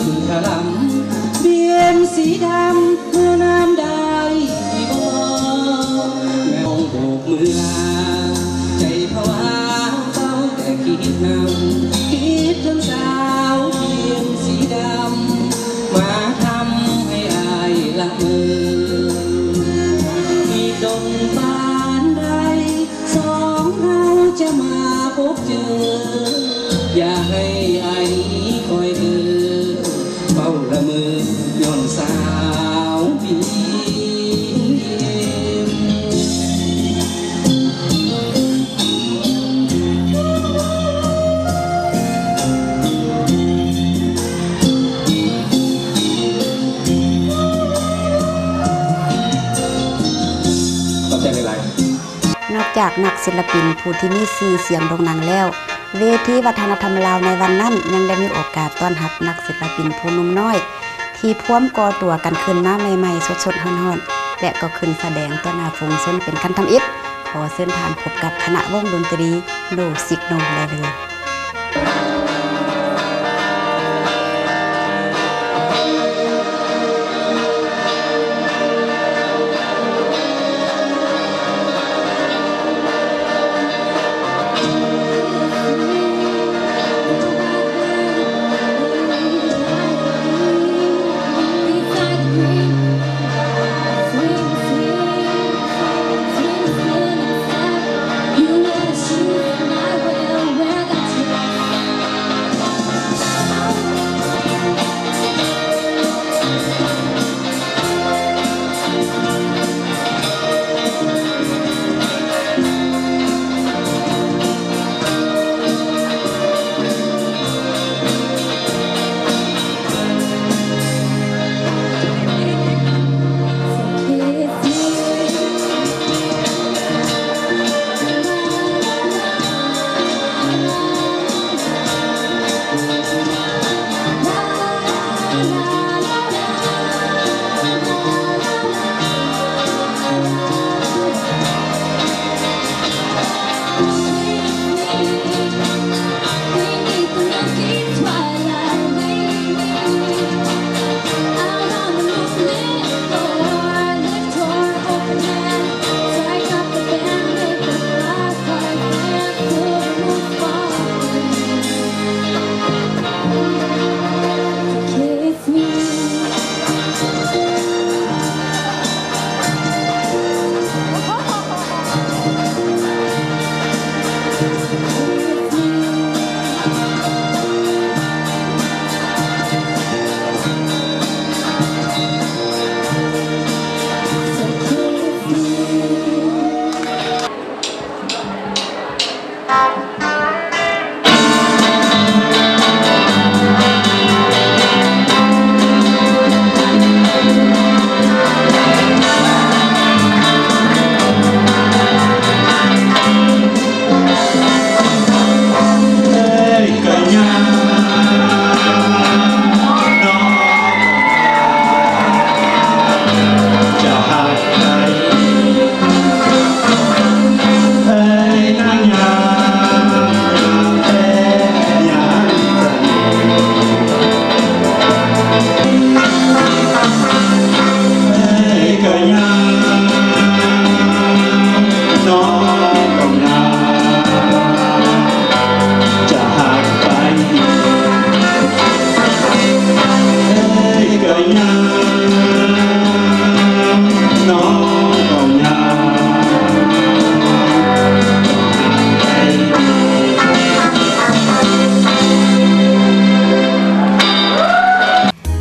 ຄືຄະລຳ ບຽມສີດຳ ເມື່ອນານໄດ້ບໍ່? ແມ່ນໂບກມືລາ ໃຈພະວາ ເຝົ້າແຕ່ຄິດນຳ ຄິດເຖິງສາວບຽມສີດຳ ມາທຳໃຫ້ອ້າຍລະເມີ. ອີກດົນປານໃດ ສອງເຮົາຈະມາພົບເຈີ, ຢ່າໃຫ້ອ້າຍນີ້ຄອຍເດີ, ເຝົ້າລະເມີຍ້ອນສາວບີມ. ຂອບໃຈຫຼາຍໆ. ນອກຈາກນັກສິນລະປິນຜູ້ທີ່ມີຊື່ສຽງໂດ່ງດັງແລ້ວ, ເວທີວັດທະນະທຳລາວໃນວັນນັ້ນຍັງໄດ້ມີໂອກາດຕ້ອນຮັບນັກສິນລະປິນຜູ້ໜຸ່ມນ້ອຍ ທີ່ພວມກໍ່ຕົວກັນຂຶ້ນມາໃໝ່ໆ ສົດໆ ຮ້ອນໆ ແລະ ກໍຂຶ້ນສະແດງຕໍ່ໜ້າຝູງຊົນເປັນຄັ້ງທຳອິດ. ຂໍເຊີນທ່ານພົບກັບຄະນະວົງດົນຕີ No Signal ໄດ້ເລີຍ.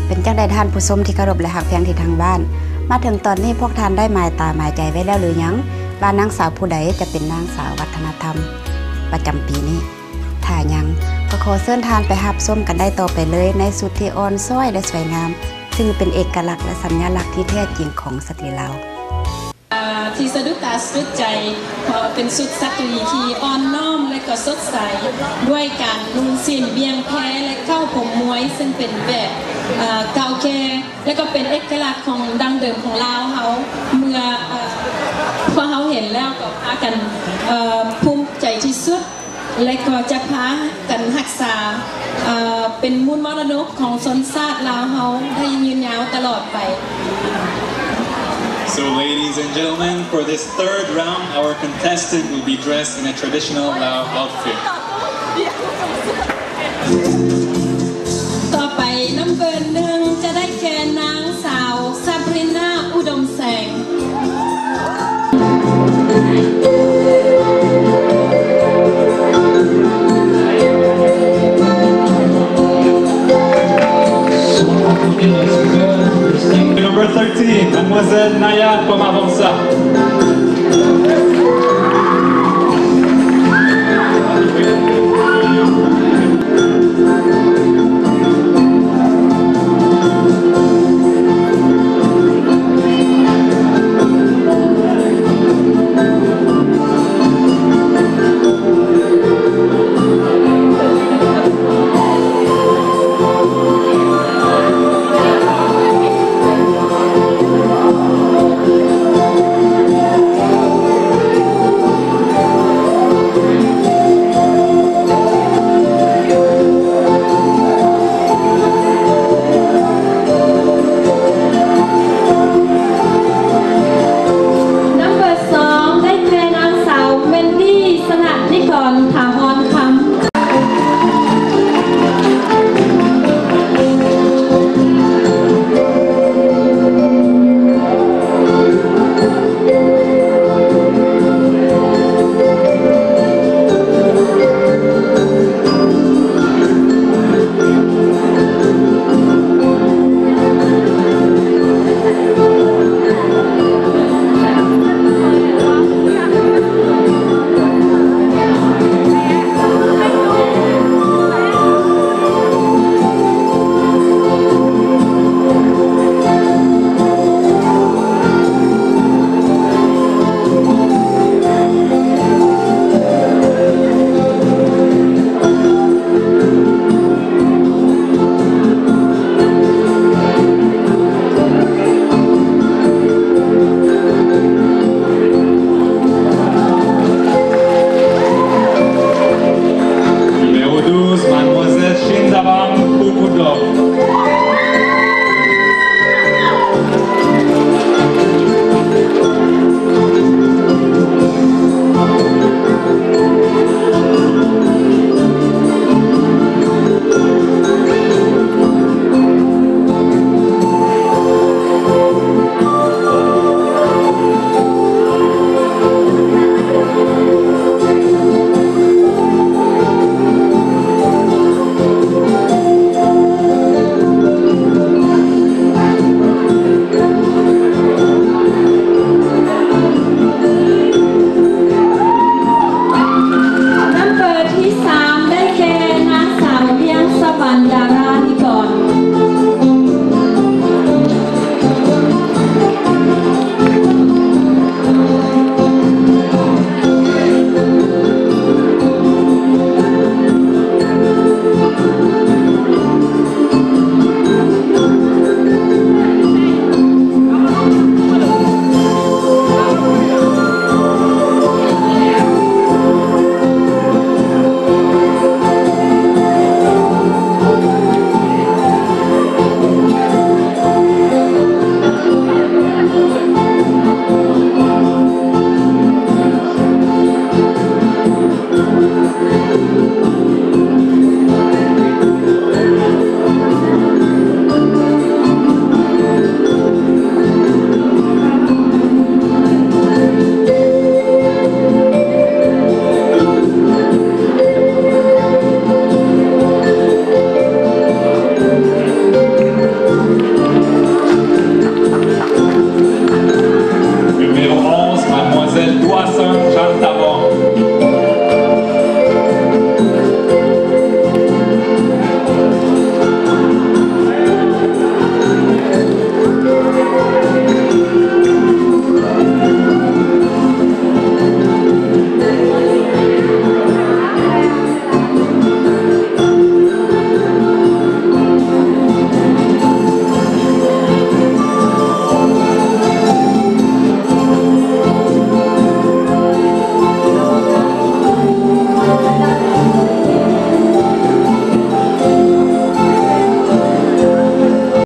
ເປັນຈັ່ງໃດທ່ານຜູ້ຊົມທີ່ເຄົາລົບ ແລະ ຮັກແພງທີ່ທາງບ້ານ? ມາເຖິງຕອນນີ້ພວກທ່ານໄດ້ໝາຍຕາໝາຍໃຈໄວ້ແລ້ວຫຼືຍັງ ວ່ານາງສາວຜູ້ໃດຈະເປັນນາງສາວວັດທະນະທຳປະຈຳປີນີ້? ຖ້າຍັງ ກໍຂໍເຊີນທ່ານໄປຮັບຊົມກັນໄດ້ຕໍ່ໄປເລີຍ ໃນຊຸດທີ່ອ່ອນຊ້ອຍ ແລະ ສວຍງາມ, ຊຶ່ງເປັນເອກະລັກ ແລະ ສັນຍາລັກທີ່ແທ້ຈິງຂອງສະຕີລາວ. ອ່າ ທີ່ສະດຸດຕາສະດຸດໃຈ ເພາະເປັນຊຸດສະຕີທີ່ອ່ອນນ້ອມ ແລະ ກໍສົດໃສ ດ້ວຍການນຸ່ງສິ້ນບ່ຽງແພ ແລະ ເກົ້າຜົມມວຍ ຊຶ່ງເປັນແບບ ເອີ ເກົ່າແກ່ ແລະ ກໍເປັນເອກະລັກຂອງດັ້ງເດີມຂອງລາວເຮົາ. ເມື່ອ ເອີ ພວກເຮົາເຫັນແລ້ວກໍພາກັນ ເອີ ພູມໃຈທີ່ສຸດ. ແລະກໍຈະພາກັນຮັກສາ ເອີ ເປັນມູນມໍລະດົກຂອງຊົນຊາດລາວເຮົາໄດ້ຍືນຍາວຕະຫຼອດໄປ. So, ladies and gentlemen, for this third round, our contestant will be dressed in a traditional Lao outfit. ຕໍ່ໄປ ນຳເບີໜຶ່ງຈະໄດ້ແກ່ນາງສາວ ຊາບຣິນາ ອຸດົມແສງ. Number thirteen, Mademoiselle Naya Pomavonsa.